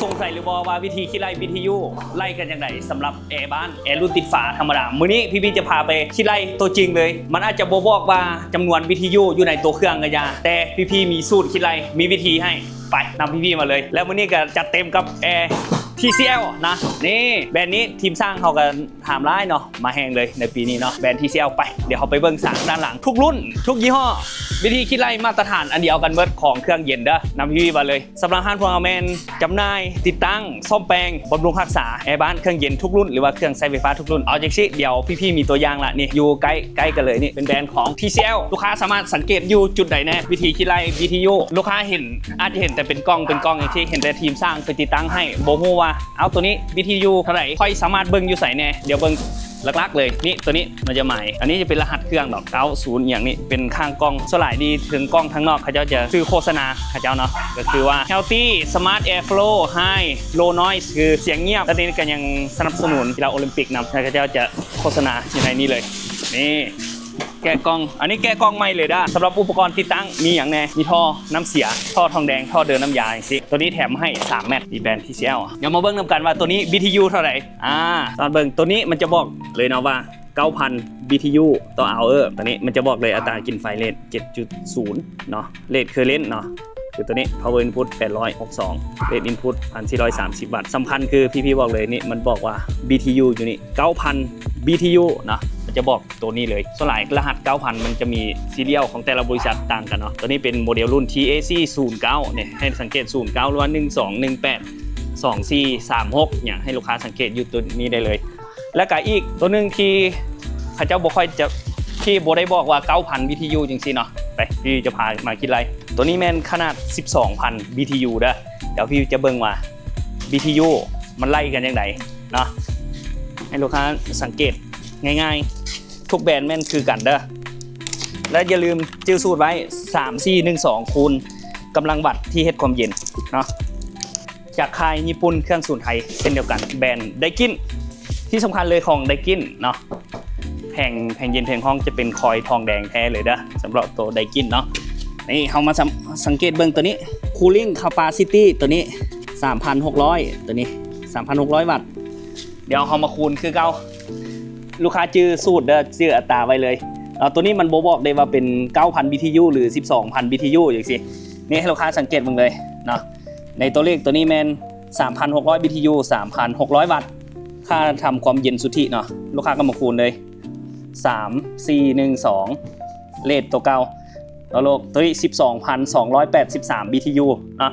ສົງໄສຫຼືບໍ່ວ່າວິທີຄິດໄລ່ BTU ໄລ່ກັນຈັ່ງໃດສຳລັບແອບ້ານ ແອລຸ້ນຕິດຝາທຳມະດາ? ມື້ນີ້ພີ່ໆຈະພາໄປຄິດໄລ່ຕົວຈິງເລີຍ. ມັນອາດຈະບໍ່ບອກວ່າຈຳນວນ BTU ຢູ່ໃນຕົວເຄື່ອງກໍຢ່າ, ແຕ່ພີ່ໆມີສູດຄິດໄລ່, ມີວິທີໃຫ້. ໄປ ນຳພີ່ໆມາເລີຍ. ແລ້ວມື້ນີ້ກໍຈັດເຕັມກັບແອ TCL ນະ. ນີ້ ແບຣນນີ້ທີມຊ່າງເຮົາກໍຖາມຫຼາຍເນາະ, ມາແຮງເລີຍໃນປີນີ້ເນາະ ແບຣນ TCL. ໄປ ດຽວເຮົາໄປເບິ່ງສາກດ້ານຫຼັງ. ທຸກລຸ້ນ ທຸກຍີ່ຫໍ້ ວິທີຄິດໄລ່ມາດຕະຖານອັນດຽວກັນເບິດ ຂອງເຄື່ອງເຢັນເດີ. ນຳພີ່ໆມາເລີຍ. ສຳລັບຮ້ານພວກເຮົາແມ່ນຈຳໜ່າຍ, ຕິດຕັ້ງ, ສ້ອມແປງ, ບຳລຸງຮັກສາແອບ້ານ, ເຄື່ອງເຢັນທຸກລຸ້ນ ຫຼືວ່າເຄື່ອງໃຊ້ໄຟຟ້າທຸກລຸ້ນ. ເອົາຈັ່ງຊີ້ ດຽວພີ່ໆມີຕົວຢ່າງລະ. ນີ້ ຢູ່ໃກ້ໆກັນເລີຍ. ນີ້ເປັນແບຣນຂອງ TCL. ລູກຄ້າສາມາດສັງເກດຢູ່ຈຸດໃດແດ່? ວິທີຄິດໄລ່ BTU ລູກຄ້າເຫັນ ອາດຈະເຫັນແຕ່ເປັນກ່ອງ ເປັນກ່ອງຈັ່ງຊີ້, ເຫັນແຕ່ທີມຊ່າງໄປຕິດຕັ້ງໃຫ້, ບໍ່ຮູ້ວ່າ ເອົາ ໂຕນີ້ BTU ເທົ່າໃດ? ຂ້ອຍສາມາດເບິ່ງຢູ່ໃສແດ່? ດຽວເບິ່ງຫຼັກໆເລີຍ. ນີ້ ໂຕນີ້ມັນຈະໝາຍ, ອັນນີ້ຈະເປັນລະຫັດເຄື່ອງດອກ ເກົ້າສູນ ອີ່ຫຍັງນີ້ ເປັນຂ້າງກ່ອງ. ສ່ວນຫຼາຍນີ້ເທິງກ່ອງທາງນອກ ເຂົາເຈົ້າຈະຊື່ໂຄສະນາເຂົາເຈົ້າເນາະ, ກໍຄືວ່າ Healthy, Smart Airflow, High, Low Noise ຄືສຽງງຽບ. ແລ້ວນີ້ກໍຍັງສະໜັບສະໜູນກິລາໂອລິມປິກນຳ, ແລ້ວເຂົາເຈົ້າຈະໂຄສະນາຢູ່ໃນນີ້ເລີຍ. ນີ້ ແກະກ່ອງ, ອັນນີ້ແກະກ່ອງໃໝ່ເລີຍເດີ. ສຳລັບອຸປະກອນຕິດຕັ້ງມີຫຍັງແດ່? ມີທໍ່ນ້ຳເສຍ, ທໍ່ທອງແດງ, ທໍ່ເດີນນ້ຳຢາຈັ່ງຊີ້. ໂຕນີ້ແຖມໃຫ້ສາມແມັດ, ມີແບຣນ TCL. ດຽວມາເບິ່ງນຳກັນວ່າໂຕນີ້ BTU ເທົ່າໃດ. ອາ ຕອນເບິ່ງໂຕນີ້ມັນຈະບອກເລີຍເນາະວ່າ ເກົ້າພັນ BTU ຕໍ່ hour. ໂຕນີ້ມັນຈະບອກເລີຍອັດຕາກິນໄຟ ເຣດ ເຈັດຈຸດສູນເນາະ, ເຣດ current ເນາະ. ຄືໂຕນີ້ power input ແປດຮ້ອຍຫົກສອງ, rate input ພັນສີ່ຮ້ອຍສາມສິບວັດ. ສຳຄັນຄື ພີ່ໆ ບອກເລີຍນີ້ ມັນບອກວ່າ BTU ຢູ່ນີ້ ເກົ້າພັນ BTU ເນາະ, ມັນຈະບອກໂຕນີ້ເລີຍ. ສ່ວນຫຼາຍລະຫັດ ເກົ້າພັນ ມັນຈະມີ serial ຂອງແຕ່ລະບໍລິສັດຕ່າງກັນເນາະ. ໂຕນີ້ເປັນໂມເດວລຸ້ນ TAC ສູນເກົ້າ ນີ້ ໃຫ້ສັງເກດ ສູນເກົ້າ ຫຼືວ່າ ໜຶ່ງສອງ ໜຶ່ງແປດ ສອງສີ່ ສາມຫົກ ຫຍັງ ໃຫ້ລູກຄ້າສັງເກດຢູ່ໂຕນີ້ໄດ້ເລີຍ. ແລ້ວກະອີກໂຕໜຶ່ງທີ່ເຂົາເຈົ້າບໍ່ຄ່ອຍຈະ ທີ່ບໍ່ໄດ້ບອກວ່າ ເກົ້າພັນ BTU ຈັ່ງຊີ້ເນາະ. ໄປ ພີ່ຈະພາມາຄິດໄລ່. ໂຕນີ້ແມ່ນຂະໜາດ ສິບສອງພັນ BTU ເດີ. ດຽວພີ່ຈະເບິ່ງວ່າ BTU ມັນໄລ່ກັນຈັ່ງໃດເນາະ, ໃຫ້ລູກຄ້າສັງເກດງ່າຍໆ. ທຸກແບຣນແມ່ນຄືກັນເດີ. ແລະ ຢ່າລືມຈື່ສູດໄວ້ ສາມ ສີ່ ໜຶ່ງ ສອງ ຄູນກຳລັງວັດທີ່ເຮັດຄວາມເຢັນເນາະ. ຈາກຄ້າຍຍີ່ປຸ່ນ ເຄື່ອງສູນໄທເຊັ່ນດຽວກັນ ແບຣນ Daikin. ທີ່ສຳຄັນເລີຍຂອງ Daikin ເນາະ, ແຜງ ແຜງເຢັນແຜງຮ້ອນຈະເປັນຄອຍທອງແດງແທ້ເລີຍເດີ ສຳລັບໂຕ Daikin ເນາະ. ນີ້ ເຮົາມາສຳ ສັງເກດເບິ່ງໂຕນີ້ Cooling Capacity ໂຕນີ້ ສາມພັນຫົກຮ້ອຍ ໂຕນີ້ ສາມພັນຫົກຮ້ອຍວັດ. ດຽວເຮົາມາຄູນຄືເກົ່າ. ລູກຄ້າຈື່ສູດເດີ, ຈື່ອັດຕາໄວ້ເລີຍ. ເອີ ໂຕນີ້ມັນບໍ່ບອກເດ້ວ່າເປັນ ເກົ້າພັນ BTU ຫຼື ສິບສອງພັນ BTU ຈັ່ງຊີ້. ນີ້ ໃຫ້ລູກຄ້າສັງເກດເບິ່ງເລີຍເນາະ. ໃນຕົວເລກໂຕນີ້ແມ່ນ ສາມພັນຫົກຮ້ອຍ BTU ສາມພັນຫົກຮ້ອຍວັດ. ຄ່າທຳຄວາມເຢັນສຸດທິເນາະ, ລູກຄ້າກໍມາຄູນເລີຍ ສາມ ສີ່ ໜຶ່ງ ສອງ ເຣດໂຕເກົ່າ. ໂຕນີ້ ສິບສອງພັນສອງຮ້ອຍແປດສິບສາມ BTU ເນາະ.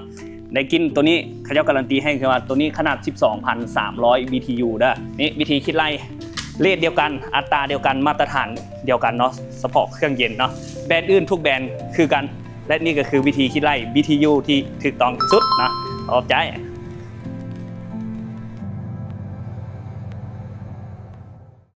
Daikin ໂຕນີ້ເຂົາເຈົ້າກາລັນຕີໃຫ້ຄືວ່າ ໂຕນີ້ຂະໜາດ ສິບສອງພັນສາມຮ້ອຍ BTU ເດີ. ນີ້ ວິທີຄິດໄລ່ ເຣດດຽວກັນ, ອັດຕາດຽວກັນ, ມາດຕະຖານດຽວກັນເນາະ, ສະເພາະເຄື່ອງເຢັນເນາະ. ແບຣນອື່ນທຸກແບຣນຄືກັນ. ແລະ ນີ້ກໍຄືວິທີຄິດໄລ່ BTU ທີ່ຖືກຕ້ອງທີ່ສຸດເນາະ. ຂອບໃຈ.